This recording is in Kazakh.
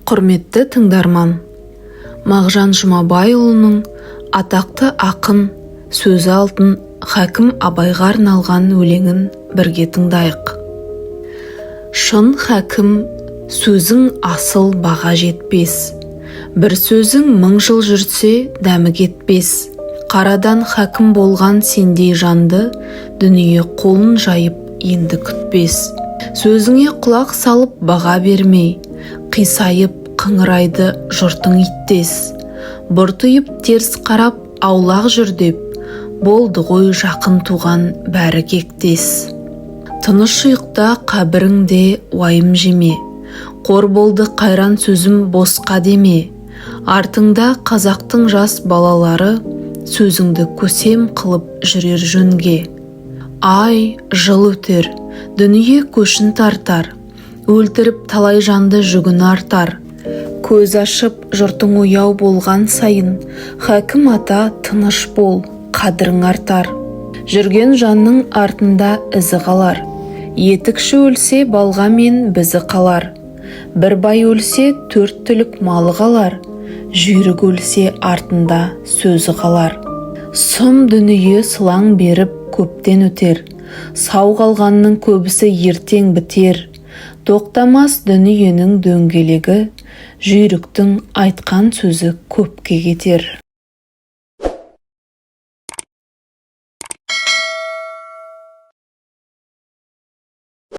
Құрметті тыңдарман, Мағжан Жұмабайұлының атақты ақын, сөзі алтын Хакім Абайға арналған өлеңін бірге тыңдайық. Шын хакім, сөзің асыл, баға жетпес. Бір сөзің мың жыл жүрсе, дәмі кетпес. Қарадан хакім болған сендей жанды дүние қолын жайып енді күтпес. Сөзіңе құлақ салып баға бермей, қисайып қыңырайды жұртың иттес. Бұртиып теріс қарап аулақ жүр деп, болды ғой жақын туған бәрі кектес. Тыныш ұйықта, қабіріңде уайым жеме. Қор болды қайран сөзім босқа деме. Артыңда қазақтың жас балалары сөзіңді көсем қылып жүрер жөнге. Ай, жыл өтер, дүние көшін тартар, өлтіріп талай жанды жүгін артар. Көз ашып жұртың ояу болған сайын, Хакім ата, тыныш бол, қадірің артар. Жүрген жанның артында ізі қалар. Етікші өлсе, балға мен бізі қалар. Бір бай өлсе, төрт түлік малы қалар. Жүйрік өлсе, артында сөзі қалар. Сұм дүние сылаң беріп көптен өтер. Сау қалғанның көбісі ертең бітер. Тоқтамас дүниенің дөңгелегі, жүйріктің айтқан сөзі көпке кетер.